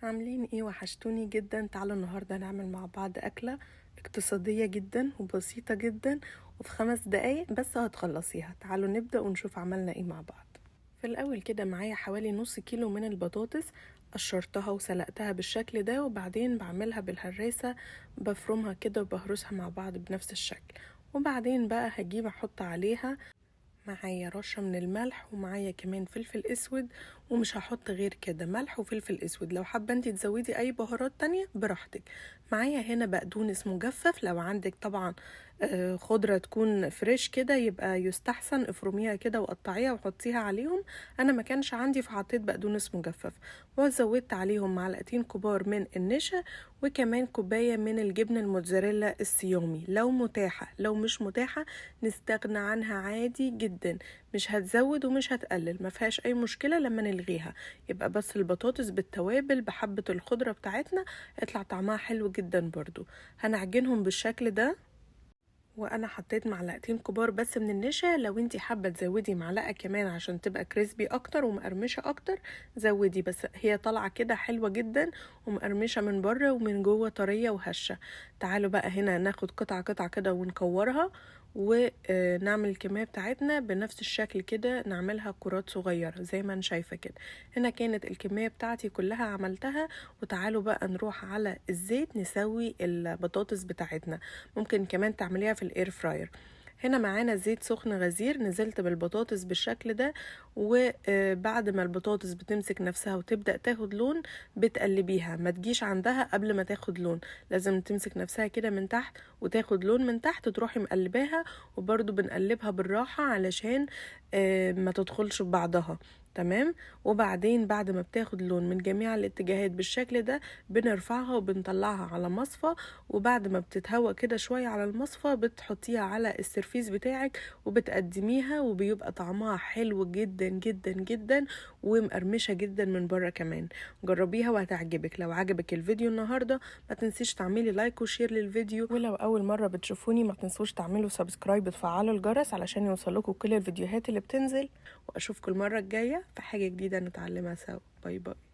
عاملين ايه؟ وحشتوني جدا. تعالوا النهاردة نعمل مع بعض أكلة اقتصادية جدا وبسيطة جدا، وفي 5 دقايق بس هتخلصيها. تعالوا نبدأ ونشوف عملنا ايه مع بعض. في الأول كده معايا حوالي نص كيلو من البطاطس، قشرتها وسلقتها بالشكل ده، وبعدين بعملها بالهراسة، بفرمها كده وبهرسها مع بعض بنفس الشكل. وبعدين بقى هجيب احط عليها معايا رشة من الملح، ومعايا كمان فلفل اسود، ومش هحط غير كده ملح وفلفل اسود. لو حابة انتي تزودي اي بهارات تانية براحتك. معايا هنا بقدونس مجفف، لو عندك طبعا خضرة تكون fresh كده يبقى يستحسن، افرميها كده وقطعيها وحطيها عليهم. انا ما كانش عندي فحطيت بقدونس مجفف، وزودت عليهم معلقتين كبار من النشا، وكمان كوباية من الجبنة الموتزاريلا الصيامي لو متاحة. لو مش متاحة نستغنى عنها عادي جدا، مش هتزود ومش هتقلل، ما فيهاش اي مشكلة لما نلغيها. يبقى بس البطاطس بالتوابل بحبة الخضرة بتاعتنا يطلع طعمها حلو جدا. برضو هنعجنهم بالشكل ده، وانا حطيت معلقتين كبار بس من النشا. لو انتي حابة تزودي معلقة كمان عشان تبقى crispy اكتر ومقرمشة اكتر زودي، بس هي طالعة كده حلوة جدا ومقرمشة من بره ومن جوه طرية وهشة. تعالوا بقى هنا ناخد قطعة قطعة كده ونكورها، ونعمل الكمية بتاعتنا بنفس الشكل كده، نعملها كرات صغيرة زي ما انا شايفة كده. هنا كانت الكمية بتاعتي كلها عملتها. وتعالوا بقى نروح على الزيت نسوي البطاطس بتاعتنا. ممكن كمان تعمليها في ال air fryer. هنا معانا زيت سخن غزير، نزلت بالبطاطس بالشكل ده، وبعد ما البطاطس بتمسك نفسها وتبدأ تاخد لون بتقلبيها، ما تجيش عندها قبل ما تاخد لون، لازم تمسك نفسها كده من تحت وتاخد لون من تحت، تروحي مقلباها. وبرضو بنقلبها بالراحة علشان ما تدخلش ببعضها، تمام. وبعدين بعد ما بتاخد لون من جميع الاتجاهات بالشكل ده بنرفعها وبنطلعها على مصفى، وبعد ما بتتهوى كده شوية على المصفى بتحطيها على السرفيس بتاعك وبتقدميها، وبيبقى طعمها حلو جدا جدا جدا ومقرمشة جدا من بره كمان. جربيها وهتعجبك. لو عجبك الفيديو النهاردة ما تنسيش تعملي like و share للفيديو، ولو اول مرة بتشوفوني ما تنسوش تعملوا subscribe وتفعلوا الجرس علشان يوصلكوا كل الفيديوهات اللي بتنزل. واشوفكم المرة الجاية في حاجة جديدة نتعلمها سوا. bye bye.